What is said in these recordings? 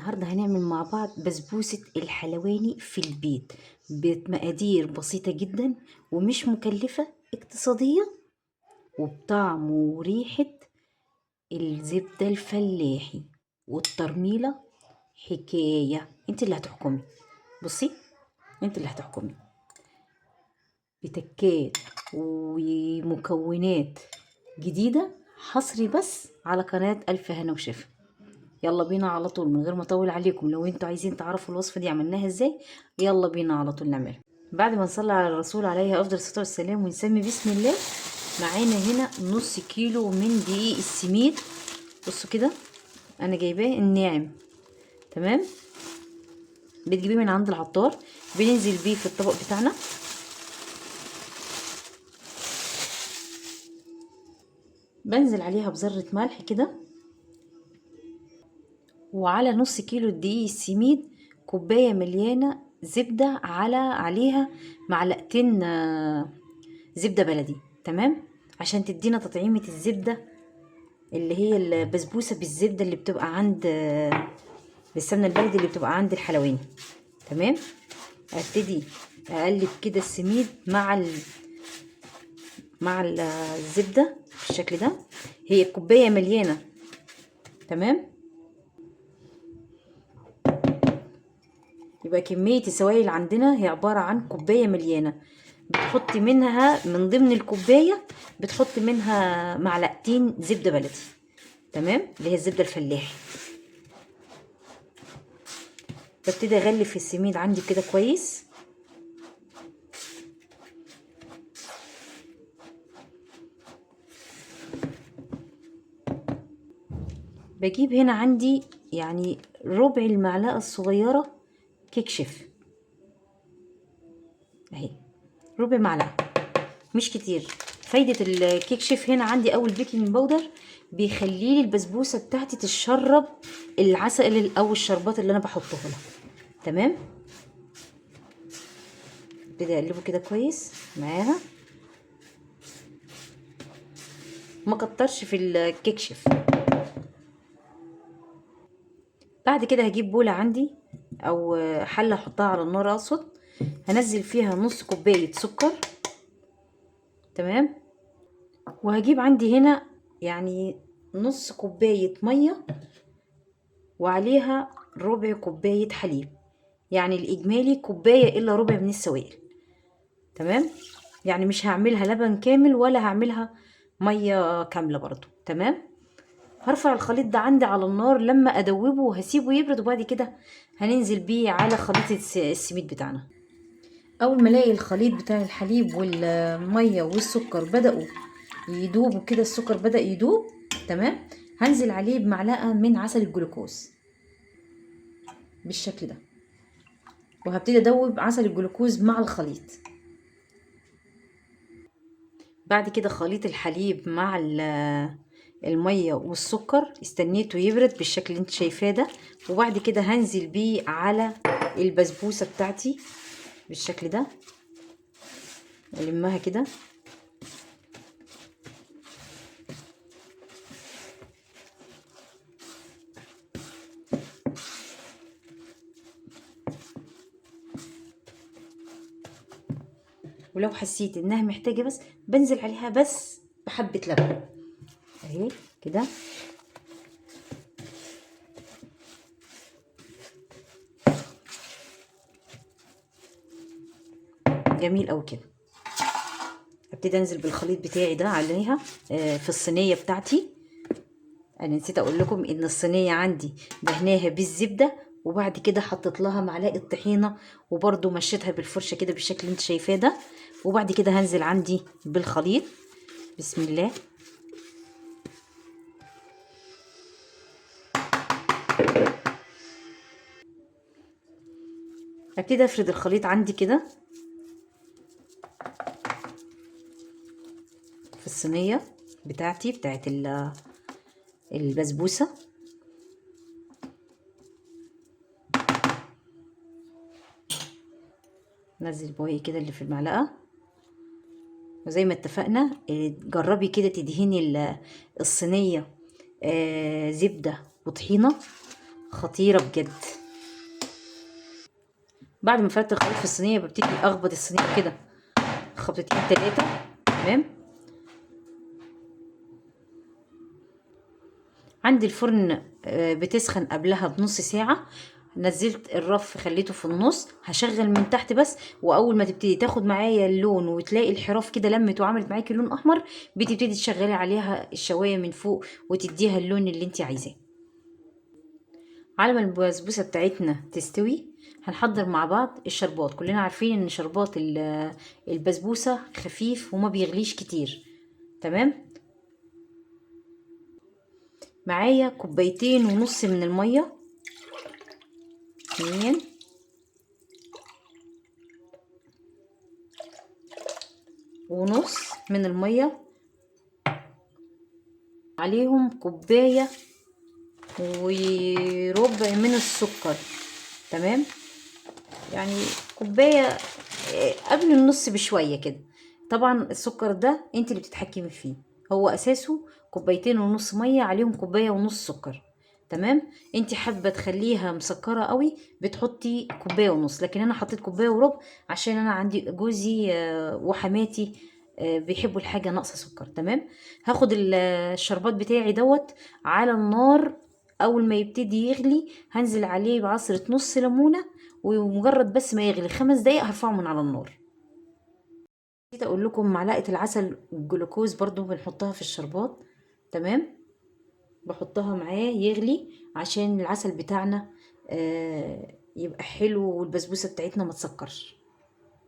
النهارده هنعمل مع بعض بسبوسة الحلواني في البيت بمقادير بسيطة جدا ومش مكلفة، اقتصادية، وبطعم وريحة الزبدة الفلاحي والترميلة. حكاية، انت اللي هتحكمي. بصي، انت اللي هتحكمي بتكات ومكونات جديدة حصري بس على قناة ألف هنا وشفا. يلا بينا على طول من غير ما اطول عليكم. لو انتوا عايزين تعرفوا الوصفة دي عملناها ازاي، يلا بينا على طول نعملها. بعد ما نصلي على الرسول عليه افضل الصلاة والسلام ونسمي بسم الله، معانا هنا نص كيلو من دقيق السميد. بصوا كده، انا جايباه الناعم، تمام؟ بتجيبيه من عند العطار، بننزل بيه في الطبق بتاعنا. بنزل عليها بذرة ملح كده، وعلى نص كيلو الدقيق السميد كوباية مليانة زبدة، عليها معلقتين زبدة بلدي، تمام؟ عشان تدينا تطعيمة الزبدة اللي هي البسبوسة بالزبدة اللي بتبقى عند بالسمنة البلدي اللي بتبقى عند الحلواني، تمام؟ ابتدي اقلب كده السميد مع الزبدة بالشكل ده. هي الكوباية مليانة، تمام؟ يبقى كمية السوائل عندنا هي عبارة عن كوباية مليانة، بتحطي منها من ضمن الكوباية بتحطي منها معلقتين زبدة بلدي، تمام؟ اللي هي الزبدة الفلاحي. ببتدي اغلف السميد عندي كده كويس. بجيب هنا عندي ربع المعلقة الصغيرة كيك شيف، اهي ربع معلقة، مش كتير. فايدة الكيك شيف هنا عندي او البيكنج باودر بيخليلي البسبوسة بتاعتي تشرب العسل او الشربات اللي انا بحطه لها، تمام؟ ابتدي اقلبه كده كويس معاها، ما كترش في الكيك شيف. بعد كده هجيب بولة عندي او حلة احطها على النار، اقصد هنزل فيها نص كوباية سكر، تمام؟ وهجيب عندي هنا نص كوباية مية وعليها ربع كوباية حليب، يعني الإجمالي كوباية إلا ربع من السوائل، تمام؟ مش هعملها لبن كامل ولا هعملها مية كاملة برضو، تمام؟ هرفع الخليط ده عندي على النار لما أدوبه وهسيبه يبرد، وبعد كده هننزل بيه على خليط السميد بتاعنا. أول ما الاقي الخليط بتاع الحليب والمية والسكر بدأوا يدوبوا كده، السكر بدأ يدوب، تمام؟ هنزل عليه بمعلقة من عسل الجلوكوز بالشكل ده، وهبتدي ادوب عسل الجلوكوز مع الخليط. بعد كده خليط الحليب مع المية والسكر استنيته يبرد بالشكل اللي انت شايفاه ده، وبعد كده هنزل بيه على البسبوسة بتاعتي بالشكل ده، المها كده. ولو حسيت انها محتاجة بس بنزل عليها بس بحبة لبن اهي كده. جميل قوي كده. ابتدي انزل بالخليط بتاعي ده عليها في الصينية بتاعتي. انا نسيت اقول لكم ان الصينية عندي دهناها بالزبدة، وبعد كده حطيت لها معلقة طحينة، وبرده مشيتها بالفرشة كده بالشكل اللي انت شايفاه ده. وبعد كده هنزل عندي بالخليط، بسم الله. ابتدي افرد الخليط عندي كده في الصينية بتاعتي بتاعت البسبوسة. نزل بواقي كده اللي في المعلقة. وزي ما اتفقنا، جربي كده تدهني الصينية، زبدة وطحينة، خطيرة بجد. بعد ما فردت الخليط في الصينية ببتدي اخبط الصينية كده خبطتين 3. تمام. عندي الفرن بتسخن قبلها بنص ساعة. نزلت الرف خليته في النص، هشغل من تحت بس، واول ما تبتدي تاخد معايا اللون وتلاقي الحراف كده لمت وعملت معاكي لون احمر، بتبتدي تشغلي عليها الشوايه من فوق وتديها اللون اللي انت عايزاه. على ما البسبوسه بتاعتنا تستوي هنحضر مع بعض الشربات. كلنا عارفين ان شربات البسبوسه خفيف وما بيغليش كتير. تمام. معايا 2.5 كوباية من المية، 2 ونص من المية، عليهم 1.25 كوباية من السكر. تمام، يعني كوباية قبل النص بشوية كده. طبعا السكر ده انت اللي بتتحكمي فيه، هو اساسه 2.5 كوباية مية عليهم 1.5 كوباية سكر. تمام. انت حابة تخليها مسكره قوي بتحطي 1.5 كوباية، لكن انا حطيت 1.25 كوباية عشان انا عندي جوزي وحماتي بيحبوا الحاجة ناقصه سكر. تمام. هاخد الشربات بتاعي دوت على النار، اول ما يبتدي يغلي هنزل عليه بعصره نص ليمونه، ومجرد بس ما يغلي 5 دقايق هرفعه من على النار. نسيت اقول لكم معلقه العسل والجلوكوز برضو بنحطها في الشربات. تمام. بحطها معاه يغلي عشان العسل بتاعنا يبقى حلو والبسبوسه بتاعتنا ما تسكرش.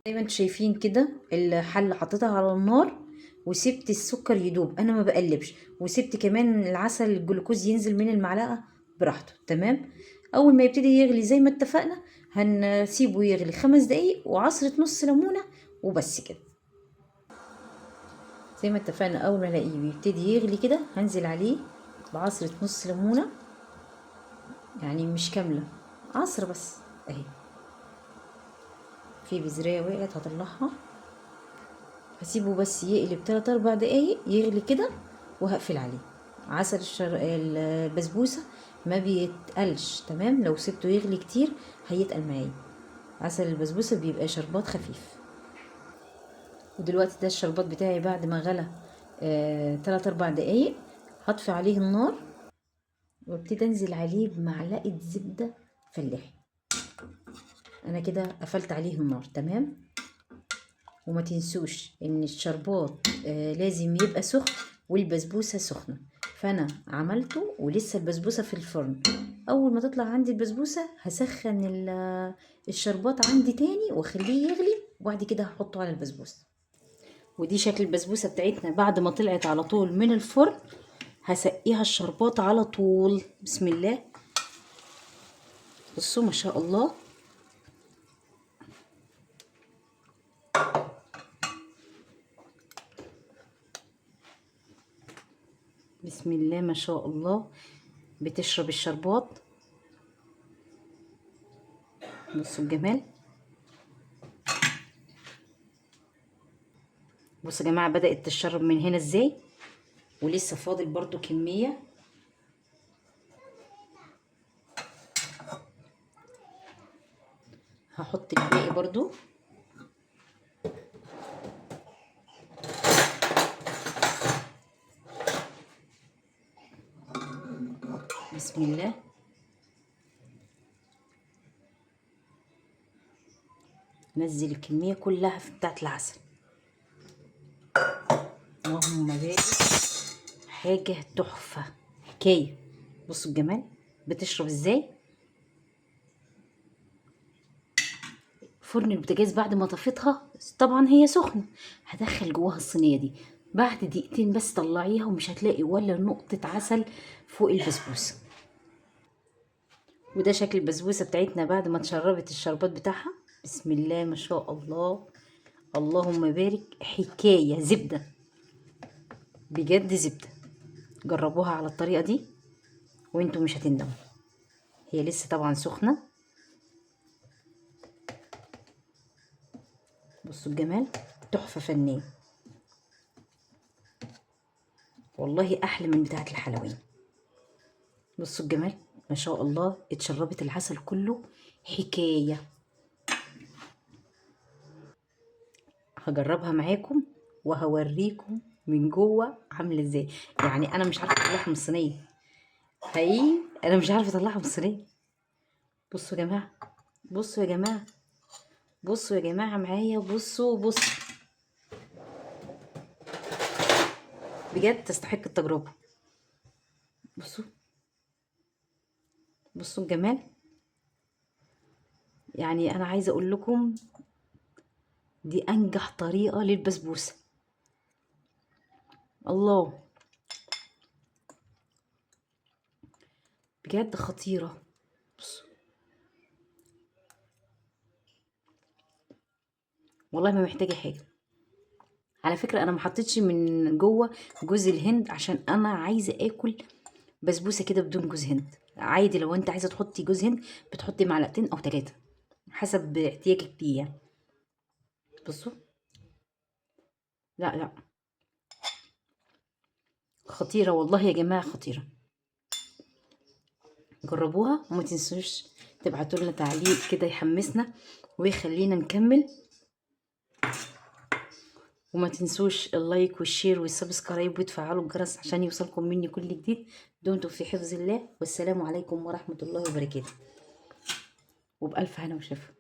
زي ما انتم شايفين كده الحلة حطيتها على النار وسبت السكر يدوب، انا ما بقلبش، وسبت كمان العسل الجلوكوز ينزل من المعلقة براحته. تمام. اول ما يبتدي يغلي زي ما اتفقنا هنسيبه يغلي 5 دقايق وعصره نص ليمونه وبس كده. زي ما اتفقنا اول ما الاقيه بيبتدي يغلي كده هنزل عليه بعصرة نص ليمونة، يعني مش كاملة، عصرة بس اهي. في بذرية وقعت هطلعها، هسيبه بس يقلب 3-4 دقايق يغلي كده وهقفل عليه. عسل البسبوسة ما بيتقلش. تمام. لو سبته يغلي كتير هيتقل معايا. عسل البسبوسة بيبقى شربات خفيف. ودلوقتي ده الشربات بتاعي بعد ما غلى 3-4 دقايق هطفي عليه النار وابتدي انزل عليه بمعلقه زبدة فلاحي. انا كده قفلت عليه النار. تمام. وما تنسوش ان الشربات لازم يبقى سخن والبسبوسه سخنة، فانا عملته ولسه البسبوسه في الفرن. اول ما تطلع عندي البسبوسه هسخن الشربات عندي تاني واخليه يغلي، وبعد كده هحطه على البسبوسه. ودي شكل البسبوسه بتاعتنا بعد ما طلعت على طول من الفرن. هسقيها الشربات على طول. بسم الله. بصوا ما شاء الله. بسم الله ما شاء الله، بتشرب الشربات. بصوا الجمال. بصوا يا جماعة بدأت تشرب من هنا ازاي، ولسه فاضل برضو كمية. هحط الباقي برضو. بسم الله. نزل الكمية كلها في بتاعة العسل. اللهم بارك، حاجة تحفة، حكاية. بصوا الجمال بتشرب ازاي. فرن البوتاجاز بعد ما طفيتها طبعا هي سخنة، هدخل جواها الصينية دي بعد دقيقتين بس طلعيها ومش هتلاقي ولا نقطة عسل فوق البسبوسة. وده شكل البسبوسة بتاعتنا بعد ما اتشربت الشربات بتاعها. بسم الله ما شاء الله، اللهم بارك، حكاية زبدة بجد، زبدة. جربوها على الطريقة دي وانتوا مش هتندموا. هي لسه طبعا سخنة. بصوا الجمال، تحفة فنية والله، احلى من بتاعة الحلوين. بصوا الجمال ما شاء الله اتشربت العسل كله، حكاية. هجربها معاكم وهوريكم من جوه عامله ازاي. يعني انا مش عارفه اطلعها من الصينية، حقيقي انا مش عارفه اطلعها من الصينية. بصوا يا جماعة، بصوا يا جماعة، بصوا يا جماعة معايا، بصوا بصوا، بجد تستحق التجربة. بصوا بصوا الجمال. يعني انا عايزه اقول لكم دي انجح طريقه للبسبوسه. الله، بجد خطيرة. بصوا والله ما محتاجه حاجة. على فكرة انا ما حطيتش من جوه جوز الهند عشان انا عايزه اكل بسبوسه كده بدون جوز هند. عادي لو انت عايزه تحطي جوز هند بتحطي معلقتين او 3 حسب احتياجك ليه يعني. بصوا، لا لا خطيرة والله يا جماعة، خطيرة. جربوها وما تنسوش تبعتوا لنا تعليق كده يحمسنا ويخلينا نكمل. وما تنسوش ال like وال share وال subscribe وتفعلوا الجرس عشان يوصلكم مني كل جديد. دمتم في حفظ الله، والسلام عليكم ورحمة الله وبركاته، وبألف هنا وشفا.